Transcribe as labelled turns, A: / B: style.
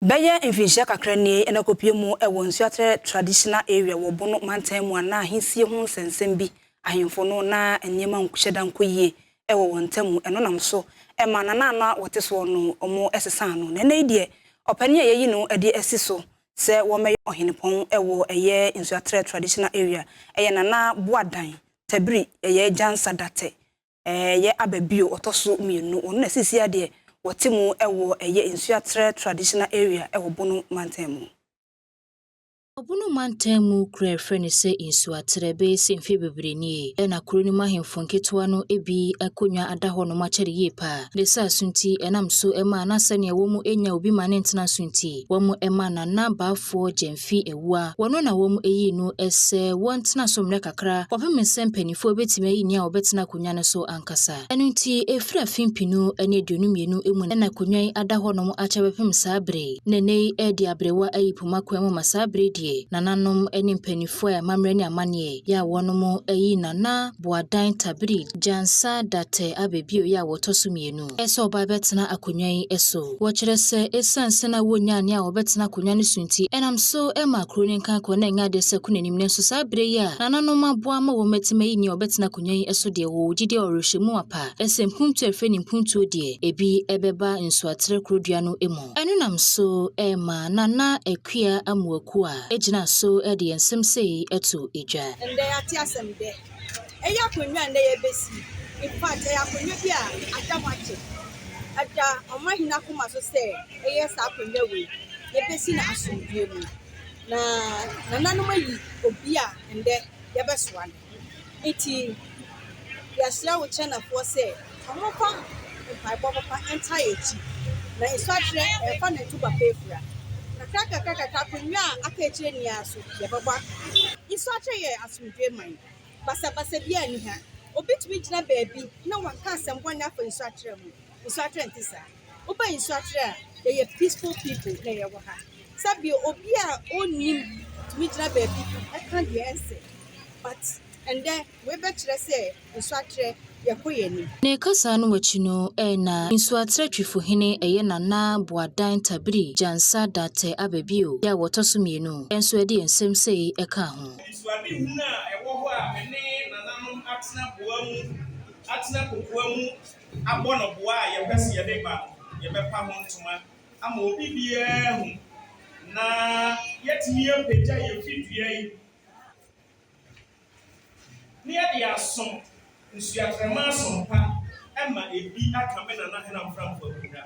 A: Bɛyɛ mfinhyia kakra nie na kɔpie mu wɔ Nsuatrɛ Traditional Area wɔ Bono mantam mu a na ahensie ho nsɛnsɛm bi ahemfo no na nneɛma nhyɛ da nkɔ yie wɔ wɔn ntam. Ɛno nam so ma nana a wɔte soɔ no wɔn sesaa no. Na ɛnɛ yi deɛ, ɔpanin a yɛyi no de asi so sɛ wɔmmɛyɛ ɔhenepɔn wɔ ɛyɛ Nsuatrɛ Traditional Area ɛyɛ Nana Boadan Tabiri ɛyɛ Gyansa Date ɛyɛ aba bio ɔtɔ so mmienu. Ɔno na sisi adeɛ wɔte mu wɔ ɛyɛ Nsuatrɛ Traditional Area wɔ Bono mantam mu.
B: Ɔbono mantam mu kuro a yɛfrɛ no sɛ Nsuatrɛ bɛyɛ sɛ mfe bebree nie ɛna kuro no mu ahemfo nketewa no bi akonnwa ada hɔ nom akyɛre yie paa. Ne saa so nti ɛnam so ɛma na sɛnea wɔn mu nya obi ma ne ntena so nti wɔn ɛma Nana Baafoɔ Gyamfi Awua wɔno na wɔn ayi no sɛ wɔntena so mmerɛ kakra kɔpem sɛ mpanimfoɔ bɛtumi ayi nea wɔbɛtena akonnwa no so ankasa. Ɛno nti ɛfiri afe 2022 mu ɛna akonnwa yi ada hɔ nom akyɛ bɛpem saa bere na ɛnɛ yi ɛde aberewa ayi poma kwan mu ma saa bere deɛ nananom ne mpanimfoɔ a amammerɛ ne amanneɛ yɛ a wɔnom ayi Nana Boadan Tabiri Gyansa Date abɛbio yɛ a wɔtɔ so mmienu ɛsɛ ɔbaa bɛtena akonnwa yi so. Wɔkyerɛ sɛ ɛsiane sɛ na wɔnya nea wɔbɛtena akonnwa no so nti ɛnam so ma kuro no nka na ɛnyɛ adeɛ sɛ ko n'anim. Nanso saa bere yi a nananom aboa ma wɔn atumi ayi nea wɔbɛtena akonnwa yi so deɛ, wɔwɔ gyidie a ɔrehyɛ mu apa ɛsɛ mpuntuo a ɛfrɛ ne mpuntuo deɛ ebi ɛbɛba Nsuatrɛ kurodua no mu. Ɛno nam so ɛma Nana Akua Amuaku a egyina so de yɛn nsɛm sei ɛto edwa.
C: Ndɛ yɛate asɛm dɛ ɛyɛ akonnwa a ndɛ yɛbɛsi. In fact, ɛyɛ akonnwa bi a ada ho akyɛ, ɛda ɔmanhene akoma so sɛ ɛyɛ saa akonnwa wei yɛbɛsi no asomdwe mu, na nananom ayi obi a ndɛ yɛbɛsoa no. Nti yɛasrɛ wo Kyɛnafoɔ sɛ ɔmomfa mpaebɔ papa nta yɛn akyi na Nsuatrɛ ɛmfa ne nto papa efura kakra kakra kakra. Akonnwa a aka akyire nyinaa so yɛbɛbɔ aka ho. Nsuatrɛ yɛ asomdwe man, basabasa bi ani ha. Obi tumi gyina baabi na waka asɛm bɔne afa Nsuatrɛ ho. Nsuatrɛ nte saa. Woba Nsuatrɛ a, yɛyɛ peaceful people na yɛwɔ ha. Sɛbi, obi a ɔnnim tumi gyina baabi ɛka deɛ ɛnsɛ, but ɛndɛ wei bɛkyerɛ sɛ Nsuatrɛ yɛkɔ yɛn anim.
B: Ne kasa no akyi no ɛna Nsuatrɛ Twifohene ɛyɛ Nana Boadan Tabiri Gyansa Date abɛbio yɛ a wɔtɔ so mmienu nso ɛde nsɛm sei ɛka ho.
D: Nsuadehunu a ɛwɔ hɔ a me ne nananom atena boa mu, atena kokoa mu abɔ no boa a yɛpɛ sɛ yɛde ba no, yɛbɛpa ho ntoma ama obi biara hu na yɛtumi apagya yɛn fidua yi na yɛde asom Nsuatrɛma asompa ɛma ebi aka me nana hena mframfo akonnwa.